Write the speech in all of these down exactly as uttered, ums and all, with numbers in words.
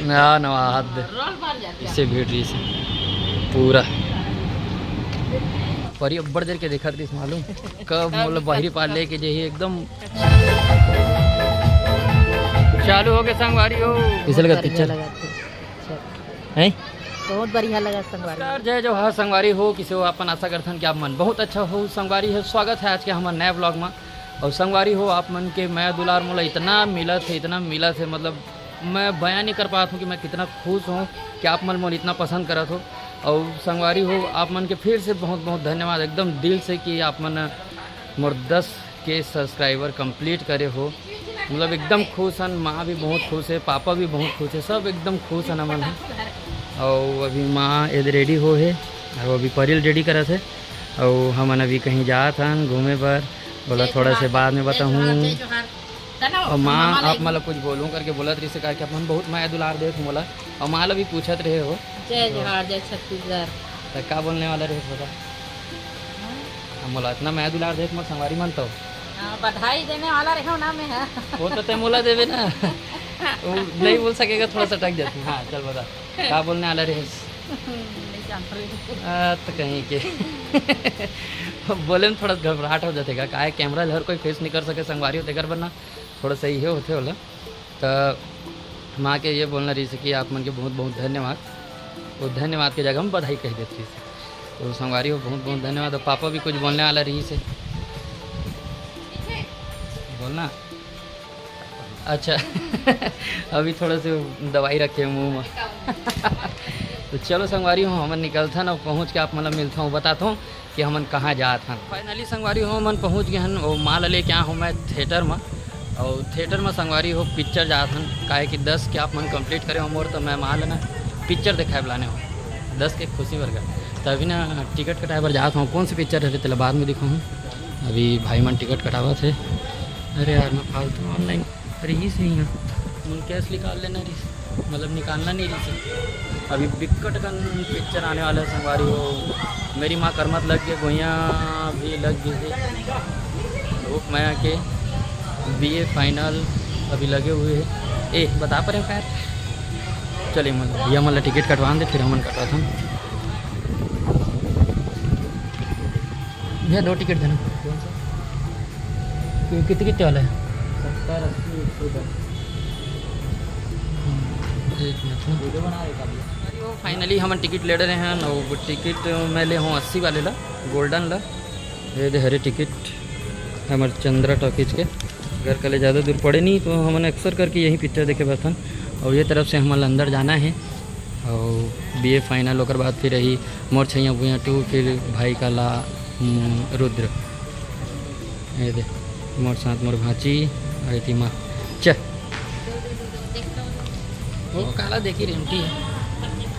ना ना, हाथ दे। रोल भर जाथे। इससे भीड़ रही से पूरा। परी अब्बड़ देर के देखत रहिस मालूम, कब मोला बहिरी पार लेके जाही एकदम। चालू हो गए संगवारी हो। कैसे लगा पिक्चर? हैं? बहुत बढ़िया लगा संगवारी। नमस्कार, जय जोहार संगवारी हो, किसे हो अपन? आशा करथन कि आप मन बहुत अच्छा हो। संगवारी हो, स्वागत है आज के हमर नए व्लॉग में। और संगवारी हो, आप मन के मया दुलार मोला इतना मिलत है, इतना मिलत है, मतलब मैं बयां नहीं कर पात हूँ कि मैं कितना खुश हूँ कि आप मन मोला इतना पसंद करत हो। और संगवारी हो, आप मन के फिर से बहुत बहुत धन्यवाद एकदम दिल से कि आप मन मोर दस के सब्सक्राइबर कंप्लीट करे हो। मतलब एकदम खुश हन, माँ भी बहुत खुश है, पापा भी बहुत खुश है, सब एकदम खुश हन हमन ह। और अभी माँ एदे रेडी हो है, और अभी परिल रेडी करत है, और हमन अभी कहीं जात हन घूमे बर, बोला थोड़ा से बाद में बताहूँ। और माँ आप मतलब कुछ बोलूँ करके बोलत रही से, करके अपन बहुत मया दुलार देत हूँ मोला, और माँ ला भी पूछत रहे हो। जय जोहार, जय छत्तीसगढ़। तो का बोलने वाला रहे बता? हाँ, मोला इतना मया दुलार देत मोर संगवारी मन तो। हाँ, बधाई देने वाला रहे हो ना मैं, हाँ। वो तो ते मोला देवे ना। वो नहीं बोल सकेगा, थोड़ा सा अटक जाती। हाँ, चल बता, का बोलने वाला रहे? नहीं जान रही। आ, तो कहीं के बोले में थोड़ा घबराहट हो जाते का, काहे कैमरा ले हर कोई फेस नहीं कर सके संगवारी हो, तेकर बर ना थोड़ा सही है होते होला। तो माँ के ये बोलना रही से कि आप मन के बहुत बहुत धन्यवाद। वो धन्यवाद के जगह हम बधाई कह देते रही से। तो संगवारी हो, बहुत बहुत धन्यवाद। और पापा भी कुछ बोलने वाला रही से, बोलना। अच्छा। अभी थोड़ा से दवाई रखे मुंह में। तो चलो संगवारी हो, हमन निकलथन और पहुँच के आप मन ला मिलता हूँ, बताता हूँ कि हमन कहाँ जात हन। फाइनली संगवारी हो, हमन पहुँच गए हन, वो माँ ला लेके आया हूँ मैं थिएटर में। और थिएटर में संगवारी हो, पिक्चर जात हन, काहे कि दस के आप मन कंप्लीट करे हो मोर, तो मैं माँ ला ना पिक्चर देखाए बुलाने हो दस के खुशी बर का। तो अभी ना टिकट कटाए बर जात हूँ, कौन सी पिक्चर है तेला बाद में दिखाऊँ। अभी भाई मन टिकट कटावत है। अरे यार, मैं फालतू ऑनलाइन अरे, ये सही है। मुन कैश निकाल लेना रही, मतलब निकालना नहीं रही। अभी बिकट कन पिक्चर आने वाला है संगवारी हो। मेरी माँ करमत लग गए, गोइया भी लग गई है। धूप मया के बीए फाइनल अभी लगे हुए हैं। ए, बता परे खैर। चलिए, मन भैया, मतलब टिकट कटवा दे, फिर हमन कटवाथन। भैया, दो टिकट देना। कौन सा? कि-, कितने, कितने वाला है? सत्तर, अस्सी, एक सौ दस। हम्म, एक मिनट ना। वीडियो बना रहे का भैया? अरे, वो फाइनली हमन टिकट ले डरे हैं ना, वो टिकट मैं ले हूँ अस्सी वाले ला, गोल्डन ला। ये दे हरे टिकट हमर चंद्रा टॉकीज के। घर का ले ज़्यादा दूर पड़े नहीं, तो हमन अक्सर करके यही पिक्चर देखे बरथन। और ये तरफ से हमन ला अंदर जाना है। और बीए फाइनल, ओकर बाद फिर रही मोर छैया भुइयां टू, फिर भाई का ला, हम्म, रुद्र। ये दे, मोर साथ मोर भांची, आई थी माँ। चल। वो काला देखी रेमटी है।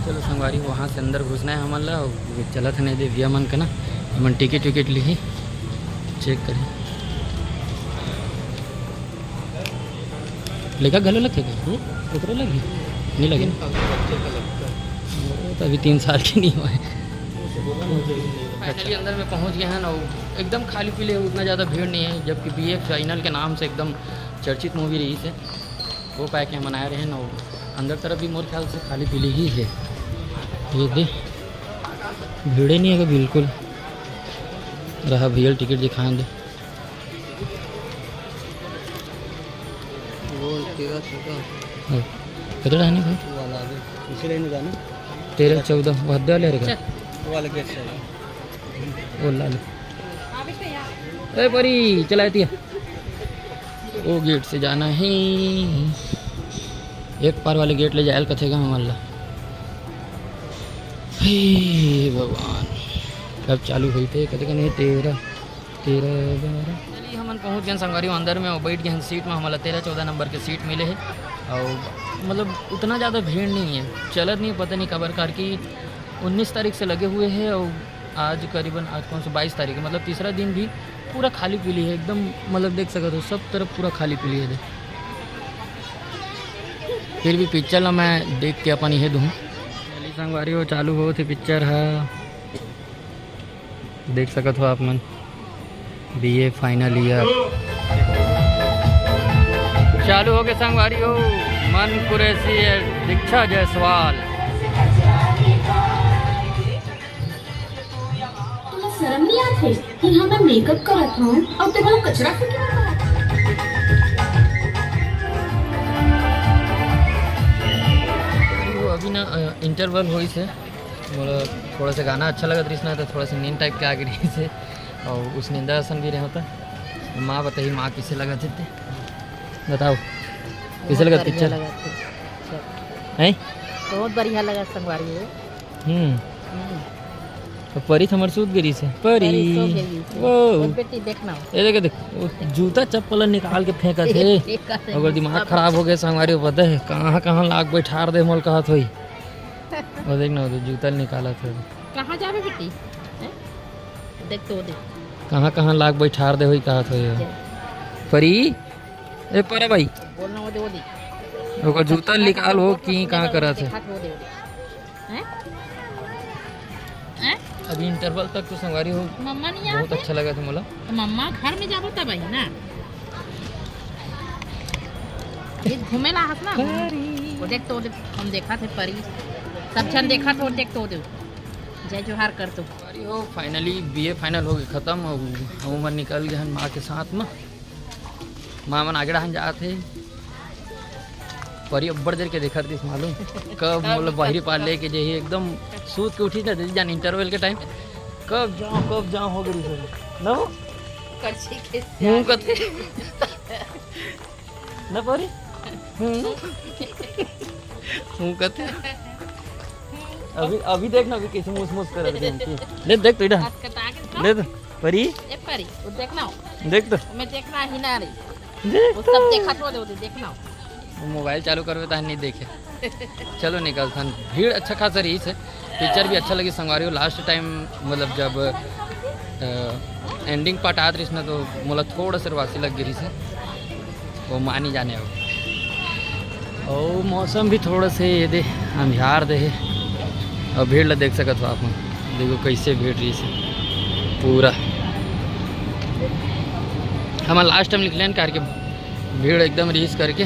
चलो संगवारी, वहाँ से अंदर घुसना है हमन ला। वो चलत है नहीं दे भैया मन का ना, हमन टिकट विकेट ली, चेक करी। लइका घलो लगथे का? हम्म? ओकरो लगे? नहीं लगे ना? तीन साल के बच्चे का लगता है। वो तो अभी तीन साल के नहीं हुआ है। फाइनली अंदर में पहुंच गए हैं ना, एकदम खाली पीली है, उतना ज़्यादा भीड़ नहीं है, जबकि बीए फाइनल के नाम से एकदम चर्चित मूवी रही है। वो पाए के हम आए रहे ना, वो अंदर तरफ भी मोर ख्याल से खाली पीली ही है। ये दे, भीड़े नहीं है बिल्कुल। रहा भैया टिकट दिखाएं दे। वो तेरह चौदह। हाँ। कितना रहने भाई? वो वाला आगे। इसी लाइन में जाना। तेरह चौदह, वो हद्दे वाले हरे का? वो वाला गेट से आएगा। वो लाल। ए परी, चला आती है। वो गेट से जाना है। एक पार वाले गेट ले जायल कथेगा हमन ला। हे भगवान, कब चालू हुई थे? कथे का नहीं, तेरह। तेरह बारह। चलिए, हमन पहुँच गए संगवारी अंदर में और बैठ गए हैं सीट में। हमला तेरह चौदह नंबर के सीट मिले है और मतलब उतना ज़्यादा भीड़ नहीं है, चलत नहीं, पता नहीं काबर, कार की उन्नीस तारीख से लगे हुए हैं और आज करीबन, आज कौन सा, बाईस तारीख है, मतलब तीसरा दिन भी पूरा खाली पीली है एकदम। मतलब देख सकत हो, सब तरफ पूरा खाली पीली है। देख, फिर भी पिक्चर ला मैं देख के अपन यही दूँ। चलिए संगवारी हो, चालू हो थे पिक्चर है। देख सकत हो आप मन, बीए फाइनल ईयर। चालू हो गए संगवारी हो, मन कुरैशी, दीक्षा जायसवाल। तुला शर्म नहीं आथे कि हम मेकअप करत हन और तेरे वाला कचरा फेंके? अभी ना इंटरवल होइस हे, मोला थोड़ा सा गाना अच्छा लगत रहिस ना, तो थोड़ा सा नींद टाइप के आ गई रहिस हे, और उस निंदा असन भी रहे होता। माँ बताही, माँ किसे लगत हे ते? बताओ, किसे बहुत लगत बढ़िया पिक्चर? लगत हे। हैं? बहुत बढ़िया लगत संगवारी हो। हम्म। हम्म। तो परी तो हमर सूत गई से। परी। परी सो गई से। वो। वो बेटी देखना। ये देख, देख, वो जूता चप्पल निकाल के फेंकत हे। फेंकत हे। ओकर दिमाग खराब हो गया संगवारी, पता है कहाँ कहाँ लाग बैठार दे मोल कहत होई। वो देख ना, वो तो जूता निकालत हे। कहाँ जाबे बेटी? हैं? देख तो वो देख। कहाँ कहाँ लाग बैठार दे होई कहत होई। जा। परी, ए परा भाई। बोलना वो दे, वो दे। ओकर जूता निकाल हो कि कहाँ करत हे। दिखात हो दे, वो दे। हैं? हैं? अभी इंटरवल तक तो संगवारी हो मम्मा नहीं बहुत आते? अच्छा लगा था मोला। तो मम्मा घर में जाबो तब आई ना। ये घूमे ला हस ना। परी। वो देख तो, वो देख, हम देखा थे परी। सब जन देखा थे, वो देख तो, वो देख। जय जोहार कर तो। संगवारी हो, फाइनली बीए फाइनल हो गए खत्म, और हम मन निकल गए हन माँ के साथ में। माँ मन आगे डहान जात हे। परी अब्बड़ देर के देखत रहिस मालूम, कब मोला बाहरी पार लेके जाही। एकदम सूत के उठिस ना, जैसे जान इंटरवल के टाइम, कब जाऊँ, कब जाऊँ हो गई रहिस ना वो। करछी के हूँ कथे। ना परी? हूँ। हूँ कथे। अभी, अभी देख ना, अभी कैसे मुस मुस कर रही है। ले देख तो इधर। ले तो परी। ए परी, वो देख ना। देख तो। मैं देखना ही ना रही। देख वो तो। सब देखा तो दे, देख ना। वो मोबाइल चालू करबे तहन नहीं देखे। चलो निकलथन। भीड़ अच्छा खासा रहिस हे। पिक्चर भी अच्छा लगिस संगवारी हो। लास्ट टाइम मतलब जब एंडिंग पार्ट आत रहिस ना, तो मोला थोड़ा सा रुआसी लग गई रहिस हे। वो मानी जाने हो। और मौसम भी थोड़ा से ये दे अंधियार दे हे। और भीड़ ला देख सकत हो आप मन। देखो कैसे भीड़ रहिस हे पूरा। हम लास्ट टाइम निकले करके भीड़ एकदम रहिस करके।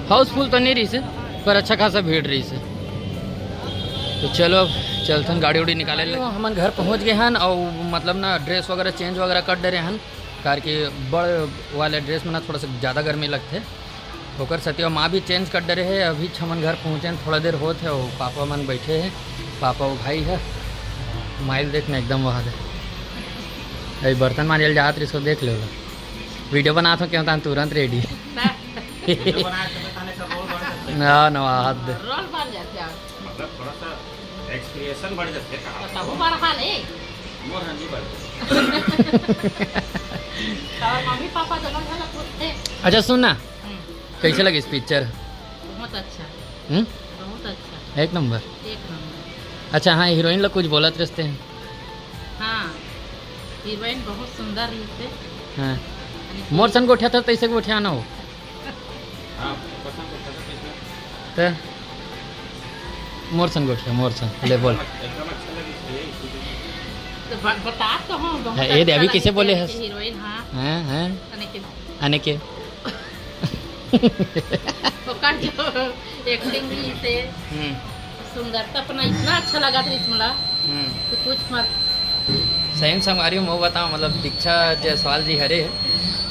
हाउसफुल तो नहीं रहिस हे, पर अच्छा खासा भीड़ रहिस हे। तो चलो अब चलथन, गाड़ी उड़ी निकाले ले। हमन घर पहुँच गए हन और मतलब ना ड्रेस वगैरह चेंज वगैरह कर डरे हन, करके बड़ वाले ड्रेस में ना थोड़ा सा ज़्यादा गर्मी लगथे। ओकर सेती माँ भी चेंज कर डरे हे। अभी हमन घर पहुँचे हन, थोड़ा देर होत हे और पापा मन बैठे हे, पापा वो भाई हे। माइल देख ना एकदम वहाँ दे। अभी बर्तन मांजे ल जात रहिस, देख ले। वीडियो बनात हो क्यों, तुरंत रेडी। ना, ना, हाथ दे। रोल बन जाथे। मतलब थोड़ा सा एक्सप्रेशन बढ़ जाथे का। तो तब बढ़ा ले। मोर हंजी बढ़ जाथे। और मम्मी पापा दोनों झन ला पूछथे। अच्छा सुन ना, हम्म। कैसे लगिस पिक्चर? बहुत अच्छा। हम्म? बहुत अच्छा। एक नंबर। एक नंबर। अच्छा हाँ, हीरोइन ला कुछ बोलत रहिस ते। हाँ, हीरोइन बहुत सुंदर रहिस ते। हाँ। मोर सन गोठिया था, तैसे गोठिया ना हो। हाँ, पसंद तो था किसमें? ते मोर सन गोठिया, मोर सन। ले बोल। एकदम अच्छा लगिस। तो ब-, बता तो हूँ, बहुत हाँ, ये दे, अच्छा अभी किसे लगिस बोले हे हस? हीरोइन, हाँ। हाँ, हाँ। अने के। अने के। ओकर जो एक्टिंग रहिस हे, हम्म। सुंदरता अपना इतना अच्छा लगत रहिस मोला, हम्म। तो कुछ मत। सही में संगवारी हो, मोर बताओ, मतलब दीक्षा जायसवाल जी हरे,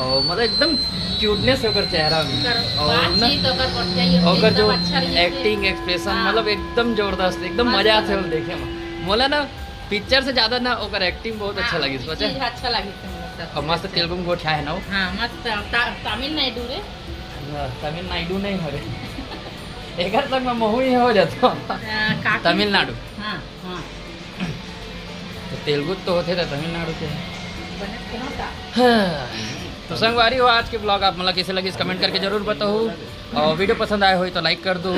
और मतलब एकदम क्यूटनेस हे ओकर चेहरा में, ओकर और ना, बातचीत, ओकर गोठिया, ये ओकर एकदम जो अच्छा रहिस हे। एक्टिंग, एक्सप्रेशन, हाँ। मतलब एकदम जबरदस्त, एकदम मस्त मजा आथे लगे। देखे में। मोला ना पिक्चर से ज्यादा ना ओकर एक्टिंग बहुत अच्छा हाँ, लगिस, पता हे? चीज अच्छा लगिस हे, मतलब, और मस्त अच्छा। तेलुगु में गोठिया हे ना वो? हाँ, मस्त, ता-, तमिलनाडु रे। हाँ, तमिलनाडु नहीं हो रे। एकर तक मैं महू ही हो जाता हूँ। हाँ, काकी। तमिलनाडु। हाँ, हाँ। तो तेलुगु तो होथे, तो तमिलनाडु के। बने सुनो ता। हाँ। तो संगवारी हो, आज के ब्लॉग आप मन ला कैसे लगिस, कमेंट करके जरूर बताओ, और वीडियो पसंद आए हो तो लाइक कर दो।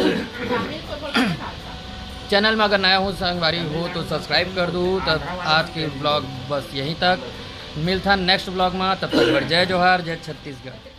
चैनल में अगर नया हो संगवारी हो तो सब्सक्राइब कर दो। तब आज के ब्लॉग बस यहीं तक, मिलथन नेक्स्ट ब्लॉग में, तब तक बर जय जोहार, जय छत्तीसगढ़।